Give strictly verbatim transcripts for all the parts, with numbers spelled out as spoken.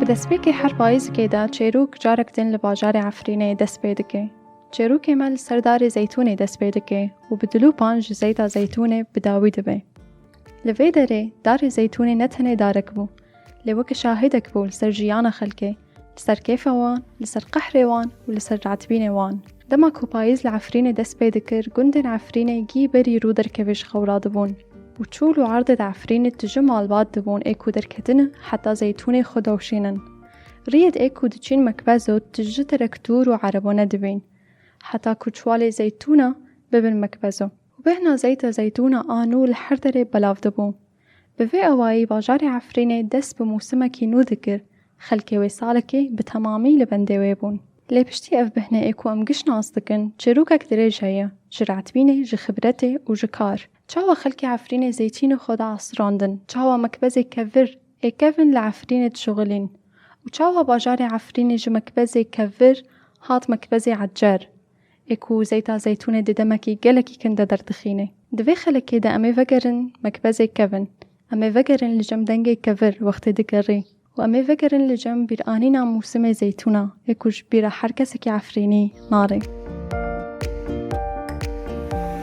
Bi destpêkê her payîzikê de çêrok carek din li bajarê Efrînê dest pê dike. Çêrokê me li ser darê zeytûnê dest pê dike û bi dilûpan ji zeyta zeytûnê bi dawî dibe. Li vê derê darê zeytûnê ne tenê darek bû, lê weke şahidek bû li ser jiyana xelkê, li ser kêfa wan, li ser qehrê wan û li ser ratbînê wan. Dema ku payîz li Efrînê dest pê dikir, gundên Efrînê gî berî rû derkevê ji xew radibûn û çûl û erdê di Efrînê tije malbat dibûn ê ku derketine heta zeytûnê xwe dewşînin. Riyê ê ku diçîn mekbezo tije terektûr û erebone dibîn, heta ku çuwalê zeytûna bibin mekbezo. Û bêhna zeyta zeytûna a nû li her derê belav dibû. Bi vê awayî bajarê Efrînê dest bi mûsimekî nû dikir, xelkê wê salekê bi temamî li bendê wê bûn. Lê piştî ev bêhnê ê ku em giş nas dikin, çîrokek dirêj heye, ji ratbînê, ji xibretê û ji kar. Çawa xelkê Efrînê zeytînê xwe diasirandin, çawa mekbezê kevir ê kevin li Efrînê dişuxilîn û çawa bajarê Efrînê ji mekbezê kevir hat mekbezê ecer, ê ku zeyta zeytûnê di demekî gelekî kin de derdixîne. Di vê xelekê de em ê vegerin mekbezê kevin. Em ê vegerin li cem dengê kevir wextê digerî û em ê vegerin li cem bîranîna mûsimê zeytûna, ê ku ji bîra her kesekî Efrînî nare.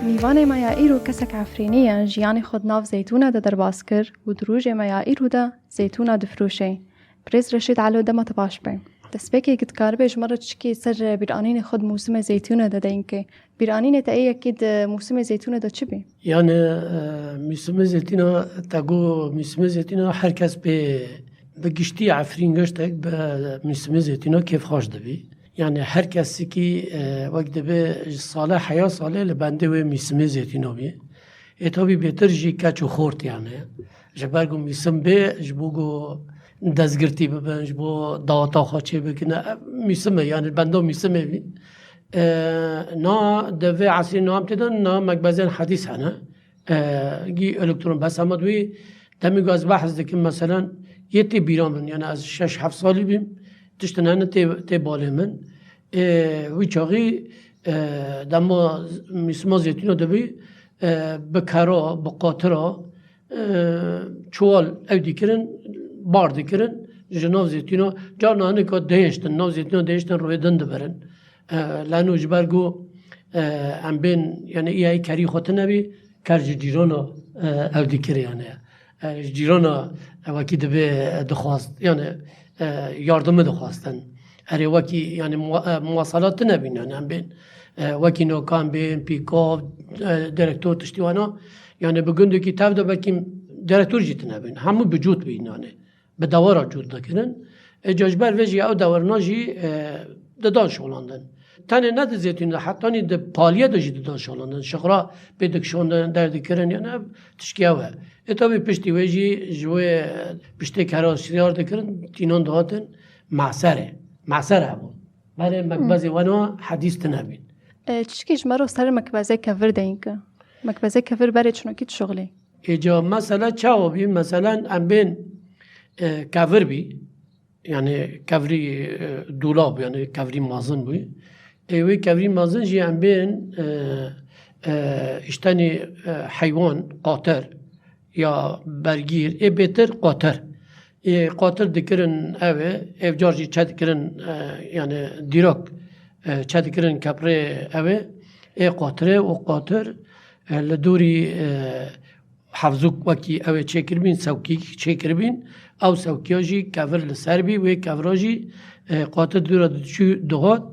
Mîvanê me ya îro kesek Efrînî ye, jiyanê xwe di nav zeytûna de derbas kir û di rojê me ya îro de zeytûna difroşe. Birêz Reşîd Elo, dema te baş be. Destpêkê dikaribe ji me re çikî ser bîranînê xwe di mûsimê zeytûnê de deyîn ke. Bîranînê te ê yekê di mûsimê zeytûnê de çi bî? Yani, e, mûsimê zeytûna, te got mûsimê zeytûna her kes pê bi giştî Efrîn giştek bi mûsimê zeytûna kêfxweş dibî. Yani her kesikî, e, wek dibe ji sale heya sale li bendê wê mûsimê zeytûna bî. Ê tabî bêtir jî keç û xort yani. Ji ber ku mîsim bê, ji bo ku destgirtî bibin, ji bo daweta xwe çê bikin. Ev mîsim e, yani benda mîsimê bî. E, na di vê esrî na em tê de na mekbezên hedîs hene. E, gî elektron bes hema di wî demê ku ez behs dikim, meselen, yê tê bîra min, yani ez şeş heft salî bîm, tiştin hene tê, tê balê min. E, wî çaxî, e, dema mîsima zeytûna dibî, e, bi kera, bi qatira, e, çuwal ew dikirin, bar dikirin, ji nav zeytûna, carna hinek dihêştin, nav zeytûna dihêştin, rûyê din dibirin. E, leno ji ber ku, e, em bên, yani, îyayî kerî xwe tune bî, ker ji cîrana, e, ew dikir, yani. E, ji cîrana, e, wekî dibê, e, dixwast, yani, e, yardimî dixwastin. Erê wekî, yani, muwa-, e, muwasalat tune bîn, yani, em bên, e, wekî nokan bên, pîkav, e, direktor tiştî wana, yani, bi gundekî tev de belkî direktor jî tune bîn. Hemû bi cût bîn, yani. Bi dewara cût dikirin. Ê ca ji ber vê jî ew dewarna jî, e, didan şolandin. Tenê ne di zeytûnê de, hetanî di paliyê de jî didan şolandin. Şixra pê dikişandin, derdikirin, yani ev tiştî ew e. Ê tabî piştî wê jî ji wê piştê kera şiyar dikirin, tînan dihatin meserê. Meser hebû. Berê mekbezê wena hedîs tine bîn. E, çişkî ji me re ser mekbezê kevir deyîn ki. Mekbezê kevir berê çinokî dişuxilî. Ê ca mesele çawa bî? Meselen em bên, e, kevir bî. Yani kevrî, e, dolab, yani kevrî mezin bû. Ê wê kevrî mezin jî em bên, e, e, îştenî, e, heywan, qatir ya bergîr, ê bêtir qatir. Ê qatir dikirin ev ê, ê car jî çe dikirin, e, yani dîrok, e, çe dikirin keprê ev ê, ê qatirê û qatir, e, li dûrî, e, hevzûk wekî ew ê çêkiribîn, sewkî çêkiribîn. Ew sewkiya jî kevir li ser bî, wê kevira jî, e, qatir dûra diçû dihat,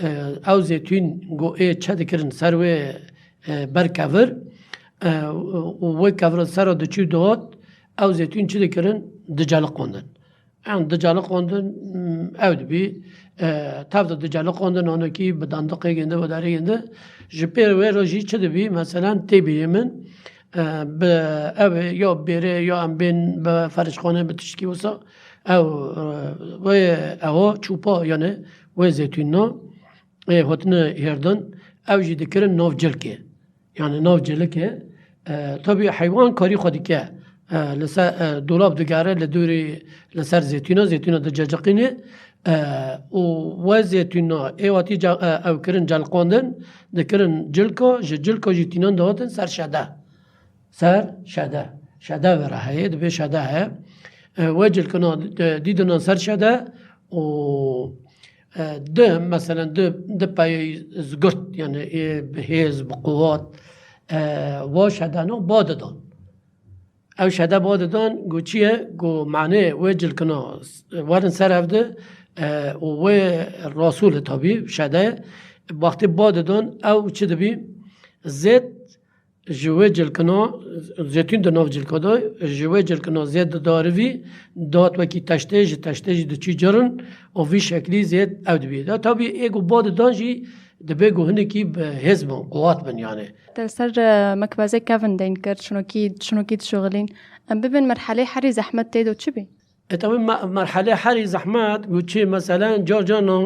e, ew zêtûn ku ê çe dikirin ser wê, e, ber kevir, e, û wê kevira sera diçû dihat, ew zêtûn çi dikirin? Diceliqandin. Em diceliqandin, mm, ew dibî, e, tev de diceliqandin, hanekî bi dandiqê ginde, bi derê ginde. Ji pêr wê re jî çi dibî? Meselen tê bîrê min, e, bi ev ê ya bêrê ya em bên bi ferişxanê bi tişkî wisa, ew, e, wê ewa çûpa, yani wê zeytûnna, ê hotine hêrdin, ew jî dikirin nav cilkê. Yani nav cilkê, e, tabî heywan karî xwe dike. E, li ser, e, dolab digere, li dûrî li ser zeytûna, zeytûna diceciqîne. E, û we zeytûna ê watî ca-, e, ew kirin celiqandin, dikirin cilka, ji cilka jî tînan dihatin ser şede. Ser şede. Şede vira heye, dibê şede heye. E, wê cilkina, e, dîdinan ser şede û, e, di, meselen, di, di peyê zigurt, yani, ê bi hêz, bi quwat, e, wa şedena ba didan. Ew şede ba didan, got çi ye? Got, manê wê cilkina, werin ser ev di, e, û wê rasûlê tabî, şede, wextê ba didan, ew çi dibî? Zêt ji wê cilkina, zêtûn di nav cilka de, ji wê cilkina zêt didarivî, dihat wekî teştê, ji teştê jî diçî cirin û vî şeklî zêt ew dibî. De tabî ê ku ba didan jî dibê ku hinekî bi hêz bin, quwat bin yani. Te li ser, e, mekbezê kevin deyn kir, şinokî, şinokî dişuxilîn. Em bibin merhelê herî zehmet tê de çi bî? E, tabi me-, merhelê herî zehmet, ku çi meselen car carna,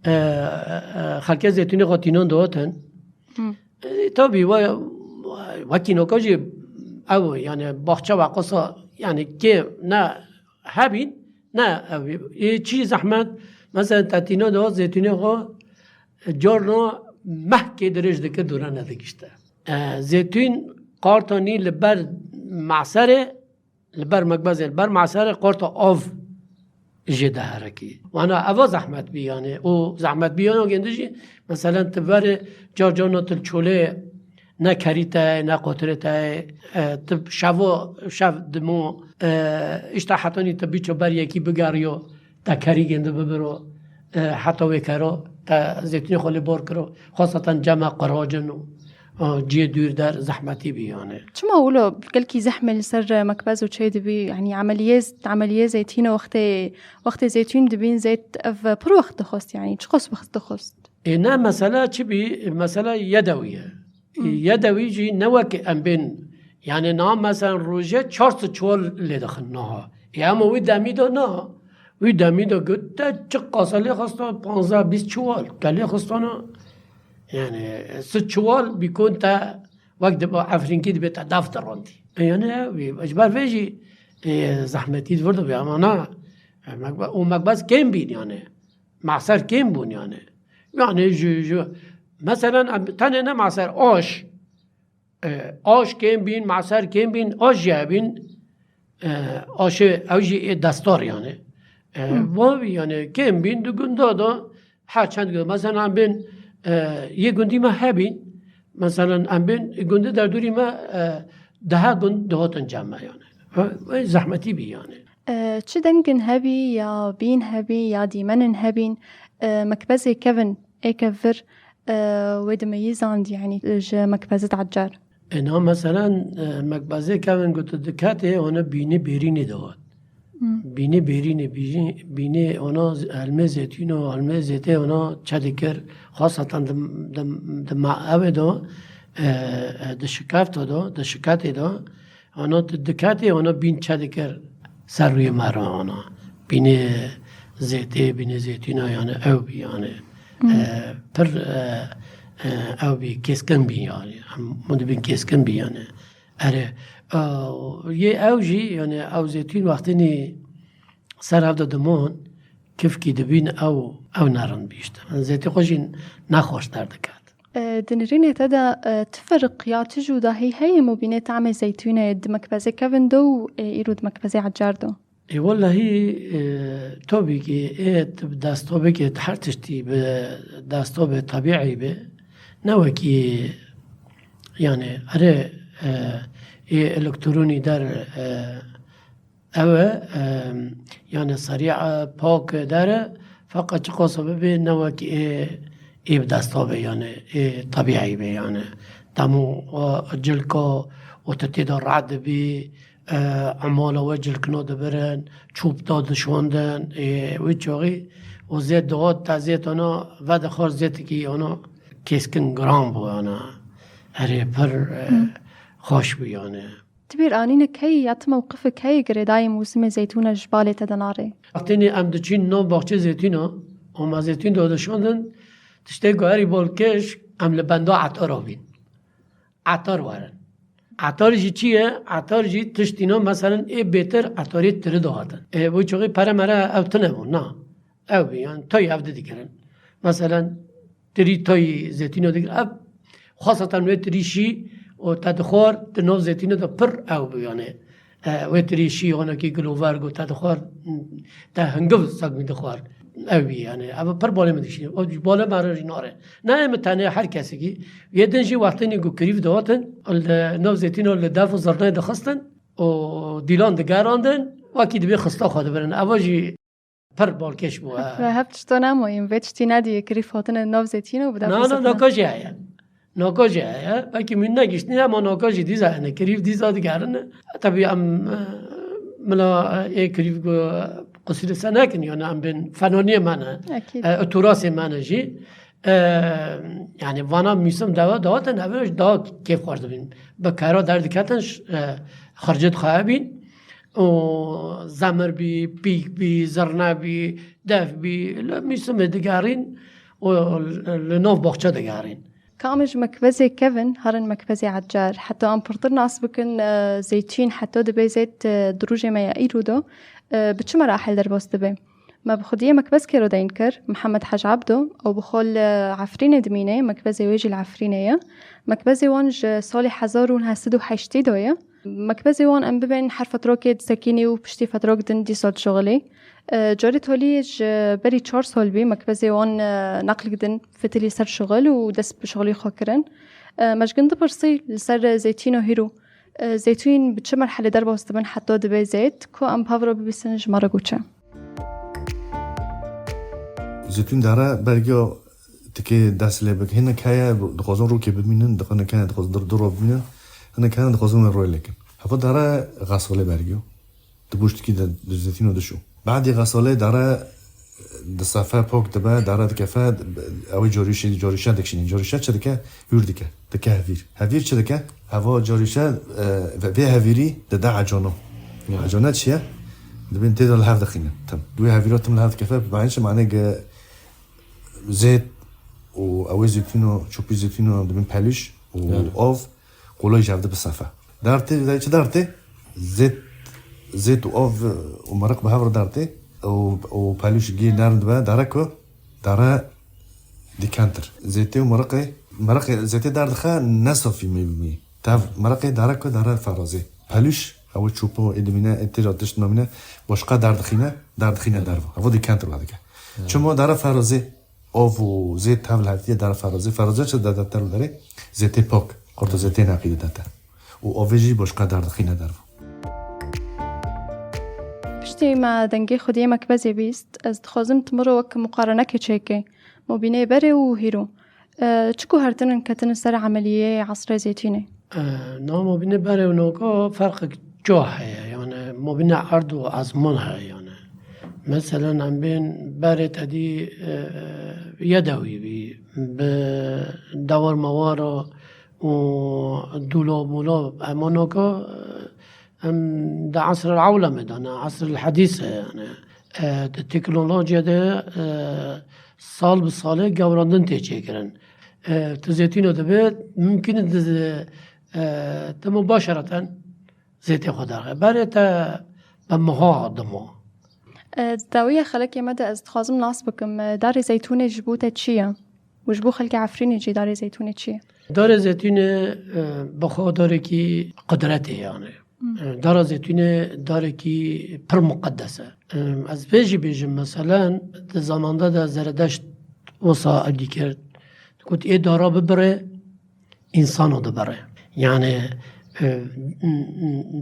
e, e, xelkê zeytûnê xwe tînan dihatin. Hı. E, tabi we, wekî noka jî ew, yani, baxçe ve qasa, yani, kê ne hebîn, ne ew. E, çi zehmet, mesela te tîna dihat zeytûnê xwe, e, carna mehkê dirêj dikir dûre nedigişte. E, zeytûn qartanî li ber meserê, li ber mekbezê, li ber meserê qarta av jê diherekî. Wana eva zehmet bî yani. Û zehmet bî yana gêndi jî, meselen, tu verê car carna tu li çolê ne kerî te, ne qotirê te, e, tu şevo, şev dimo, e, îşte hetanî tu biço ber yekî bigeriyo, te kerî gêndi bibiro, e, heta wê kero, te zeytûnê xwe lê bor kiro, xweseten cem e qiracin û, e, cihê dûr der zehmetî bî yani. Çima wilo gelkî zehmê li ser mekbez û çê dibî? Yani emeliyê, emeliyê zeytûnê wextê, wextê zeytûn dibîn zeyt ev pir wext dixwest yani. Çiqas wext dixwest? Ê ne, mesela çi bî? Mesela yedewî ye. Hı. Yedewî jî ne wek em bên, yani niha mesela rojê çar sed çuwal lê dixin niha. Ê, ama wî demî de na. Wî demî de got, te çiqas e lê xistan, panzdeh bîst çuwal. Te lê xistana, yani, sed çuwal bîkon te wek dibe Efrînkî dibê te def dirandî. E, yani, wî, ji ber vê jî, e, zehmetî di vir de bî, ama na. E, mekbe-, û mekbez kêm bîn yani. Meser kêm bûn yani. Yani ji, ji, meselen, em, tenê ne meser, aş. E, aş kêm bîn, meser kêm bîn, aş jî hebîn, e, aşê ew jî ê destar yani. E, Hı. Van bî yani kêm bîn di gunda da her çend gund. Meselen em bên, e, yê gundî me hebîn. Meselen em bên gundî derdorî me, e, deha gund dihatin cem me yani. Ve, ve zehmetî bî yani. E, çi dengin hebî ya bîn hebî ya dîmenin hebîn, e, mekbezê kevin êke vir, e, wê dimeyîzand, yanî ji mekbezê dihecar. E, na meselen, e, mekbezê kevin ku tu diketê, ona bînê bêrînê dihat. Hmm. Bînê bêrînê, bînê, bînê ona z-, helmê zeytûn û helmê zêtê ona çe dikir, xasatan di, di, di ma-, evê de, e, e, di şikefta de, di şiketê de, Ana tu diketê, ana bîn çe dikir ser rûyê me re ana. Bînê zêtê, bînê zeytûna yani ew bî yani. Hmm. E, pir, e, e, ew bî, keskin bî yani. Em, hûn dibîn keskin bî yani. Erê, e, yê ew jî yani ew zeytûn wextînî ser ev de dimon, kifkî dibîn ew, ew nerin bî işte. Zêtê xwe jî nexweş derdiket. E, di nirînê te de, e, ti ferq ya ti cudahî heye mobînê tamê zeytûnê di mekbezê kevin de û, e, îro di mekbezê ecar de? E, wellahî, e, tabii ki, e, tu bi destobekê her tiştî bi destobê tebîî be. Ne wekî, yani, erê, e, ê elektronî der, e, Ew e, em, yani serî e, pak e, der e, feqet çiqas e bibe ne wek ê, ê bi desta be yani, ê tebîî be yani. Demo, e, cilka û tu tê de rahat dibî, e, emala we cilkina dibirin, çûp da dişandin, ê wî çaxî û zêt dihat te zêt ana vedixwar zêtekî ana keskin giran bû ana. Erê pir, e, Hı. xweş bû yani. Ti bîr anîne keyî ya ti mewqifik heye girêdayî mûsimê zeytûna ji balê te de narê? Wextê nê em diçîn nav baxçê zeytûna, û me zeytûn de dişandin, tiştê ku herî bol kêş, em li benda etara bîn. Etar werin. Etar jî çi ye? Etar jî tiştîna, meselen, ê bêtir etarê tiri dihatin. Ê, wê çaxê pere mere ew tune bûn, na. Ew bî, yani toy ev di dikirin. Meselen, tirî toyî zeytûna dikirin. Ev xweseten wê tirî şî û te dixwar, di nav zeytûna de pir ew bû, yani. Wê tirî şî honekî gilover got, te dixwar, te hingiv sekmî dixwar. Ew bî yani. Ev pir balê min dişî. O balê me re jî nare. Ne em tenê her kesekî. Yê din jî wextênî ku kirîv dihatin, li nav zeytîna li def û zirnayê dixistin û dîlan digerandin, wekî dibê xista xwe dibirin. Eva jî pir balkêş bû, he. Ve hev tişto nemoyîn, vê tiştî nediyê, kirîf hatine nav zeytîn û bi def Na, na, sekine. Naka jî heye. Naka jî heye. Belkî min negiştîne, ama naka jî dîza hene. Kirîf dîza digerine. Tabii em, e, mila, e, ê kirîf gu-, qusîrê se nekin, yani em bên fenoniyê me ne. Ekîd. E, turasê me ne jî. E, yani vana mûsim dewa dawatin, ev daha kêfxweş dibîn. Bi kera derdiketin, ş-, e, xircê dixwe bîn. û zemir bî, pîk bî, zirne bî, def bî, li mîsimê digerîn û li nav baxçe digerîn. Ka em ji mekbezê kevin, herin mekbezê ecer, heta em pirtir nas bikin, e, zeytûn heta dibê zêt, e, di rojê me ya îro de, e, bi çi merahil derbas dibe? Me bi xwediyê mekbez kêro deyn kir, Mihemed Hec Ebdo, ew bi xwe li Efrînê dimîne, mekbezê wê jî li Efrînê ye. Mekbezê wan ji salê hezar û neh sed û heştê de ye. Mekbezê wan em bibên her fetrokê disekînî û piştî fetrok din dîsa dişixilî. E, carê talî ji berî çar sal bî, mekbezê wan, e, neqlik din fitilî ser şixil û dest bi şixilî xwe kirin. E, me ji gund dipirsî li ser zeytîna hîro. E, zeytûn bi çi merhelê derbas dibin heta dibe zêt, ku em bi hev re bibîsin ji me re goçe. Zeytûn dare bergiya tikê dest lê bik. Hinek heye, dixwazin rokê bimînin, hinek heye dixwazin dur, dur bimînin, hinek heye dixwazin wê royê lêkin. Heva dare xesalê bergiyo. Di goştikî de, di zeytîno dişo. Badî xesalê dare di sefe pok dibe, dare dikefe, ew ê carîşê, carîşe dikişînin. Carîşe çi dike? Hûr dike. Dike hevîr. Hevîr çi dike? Heva carîşe, e, ve-, vê hevîrî dide ecano. Ya. Ecane çi ye? Dibên tê de li hev dixînin. Tim. Di wê hevîra tim li hev dikefe, bi manê çi? Manê ge zêt û ew ê zeytîno, çopî zeytîno dibên pelûş û Ya. av, qolay ji hev dibe sefe. Dartê, çi dartê? Zêt, zêt û av û meriq bi hev re dartê û, û pelûş gî nerm dibe, dare ku, dare dîkentir. Zêtê û meriqê, meriqê zêtê dar dixe ne safî mê bimî. Tev meriqê dare ku, dare ferazê. Pelûş, ew çopo ê dimîne, ê têra tişt namîne, başqa dar dixîne, dar dixîne derva. Evo dîkentir wa dike. Çima dare ferazê? Av û zêt tev li hevdî ye, dare ferazê. Ferazê çi dede tev derê? Zêtê pak. Qurta zêtê neqî dide te. Û avê jî başqa dar dixîne derva. Piştî me dengê xwediyê mekbezê bîst, ez dixwazim ti min re wek muqarenekê çêkê. Mobîneyê berê û hîro. E, çi guhertinin ketinin ser emeliyê esrê zeytûnê? E, na mobînê berê û noka ferqek ca heye. Yani mobîne erd û ezman heye yani. Meselen em bên berê te dî, e, yedewî bî, bi dewar mewara û dûla mûla, ema noka, e, em di esr el-ewlemê de ne, esr el-hedîs e yani. E, di teknolojiya de, e, sal bi salê gewrandin tê çêkirin. E, tu zeytîno dibe, mimkun e di, e, tu mubaşereten zêtê xwe derxe. Berê te bi meha dima. E, di dawiya xelekê me de ez dixwazim nas bikim, e, darê zeytûnê ji bo te çi ye? Û ji bo xelkê Efrînê jî darê zeytûnê çi ye? Darê zeytûnê, e, bi xwe darekî qudretê yani. Hmm. E, dara zeytûnê darekî pir muqeddes e. E, ez vê jî bêjim, meselen, di zamanda de Zeredeşt wisa ew dîkir. Digot, ê dara bibire, însano dibire. Yani, e,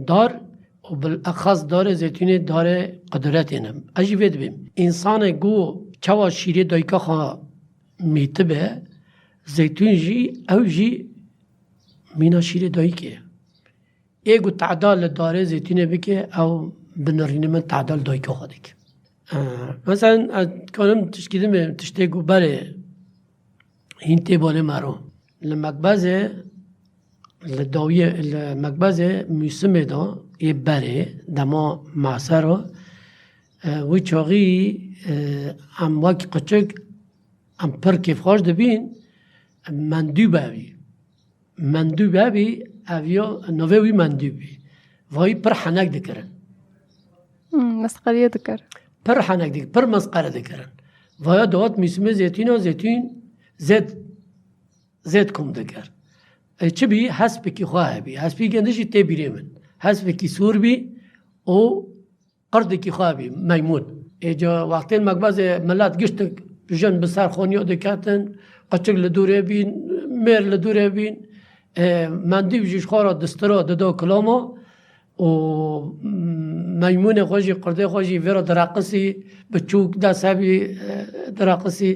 dar û bil exas darê zeytûnê darê qudretê ne. Ez jî vê dibêm. Însanê ku çawa şîrê dayika xwe mîtibe, zeytûn jî, ew jî mîna şîrê dayikê ye. Ê ku teda li darê zeytûnê bike, ew bi nirînê min teda li dayika xwe dike. E, meselen, ez dikarim tişkî dime, tiştê ku berê hîn tê balê me ro. Li mekbezê, li dawiyê, li mekbezê mûsimê de yê berê, dema mesero, e, wî çaxî, e, em wek qiçik, em pir kêfxweş dibîn, mendû bevî. Mendû bevî, ev ya navê wî mendû bî. Vayî pir henek dikirin. Hmm, mesxeriye dikir. Pir henek dikir, pir mesxere dikirin. Vaya dawat mûsimê zeytûna, zeytûn zêd, zêd kom dikir. E, çi bî? Hespekî xwe hebî. Hespî gende jî tê bîrê min. Hespekî sor bî, û qerdekî xwe hebî, meymûn. Êca wextên mekbezê milet giştik jin bi ser xoniyo diketin, qeçik li dûrê bîn, mêr li dûrê bîn, e, mendîv jî ji xwe re distira dida kilama û, mm, meymûnê xwe jî, qerdê xwe jî vê re direqisî, bi çûk dest hebî, e, direqisî.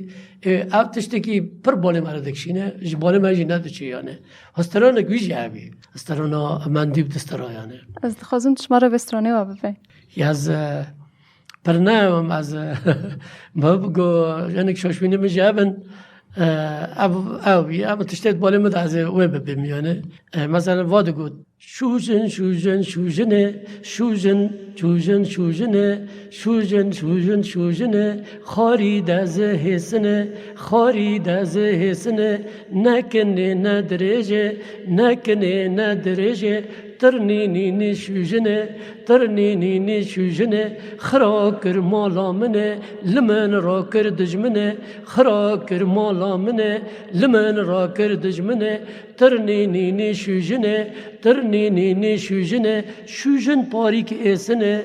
E, ev tiştekî pir balê me re dikişîne, ji balê me jî nediçû yani. Histiranek wî jî hebî. Histirana mendîv distira yani. Ez dixwazim tu ji me re vê stranê we bibê. Ya ez, e, pir nayewim ez, e, me bigo, jenik şaşbînê min jî hebin, e, ev, ew bî, ev tiştê di balê min de ez ê wê bibêm yani. E, mesela va digot, şûjin, şûjin, şûjinê, şûjin, şûjin, şûjinê, şûjin, şûjin, şûjinê, xarî de zihêsine, xarî de zihêsine, ne kinê ne dirêjê, ne kinê ne dirêjê, tirnî nînî şûjinê, tirnî nînî şûjinê, xira kir mala min ê, li min rakir dijminê, xira kir mala min ê, li min rakir dijminê, tirnî nînî şûjinê, tirnî nînî şûjinê, şûjin parîk êsine,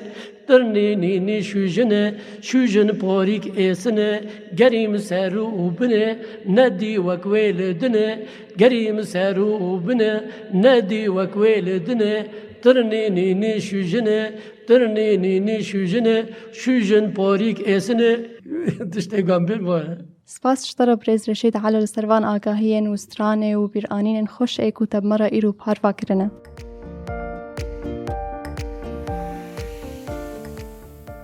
tirnî nînî şûjinê, şûjin parîk êsine, gerî min ser û binê, nedî wek wê li dinê, gerî min ser û binê, nedî wek wê li dinê, tirnî nînî şûjinê, tirnî nînî şûjinê, şûjin parîk êsine. Tiştê gambêl var e. Spas ji te re birêz Reşîd Elo li ser van agahiyên û stranê û bîranînên xweş ê ku te bi me re îro parva kirine.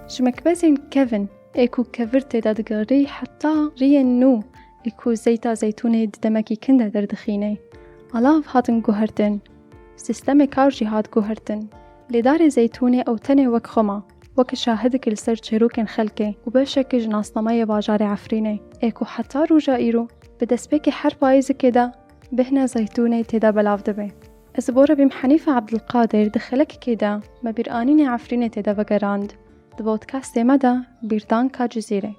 Ji mekbezên kevin ê ku kevir tê de digerî heta riyên nû ê ku zeyta zeytûnê di demekî kin de derdixîne. Alav hatin guhertin. Sîstemê kar jî hat guhertin. Lê darê zeytûnê ew tenê wek xwe ma, weke şahidekî li ser çêrokên xelkê û beşekî ji nasnameyê bajarê Efrînê, ê ku heta roja îro bi destpêkê her payîzikê de bêhna zeytûnê tê de belav dibe. Ez Bora bîm Henîfe Ebdilqadir di xelekekê de me bîranînê Efrînê tê de vegerand. Di podcastê me de Bîrdanka Cizîrê.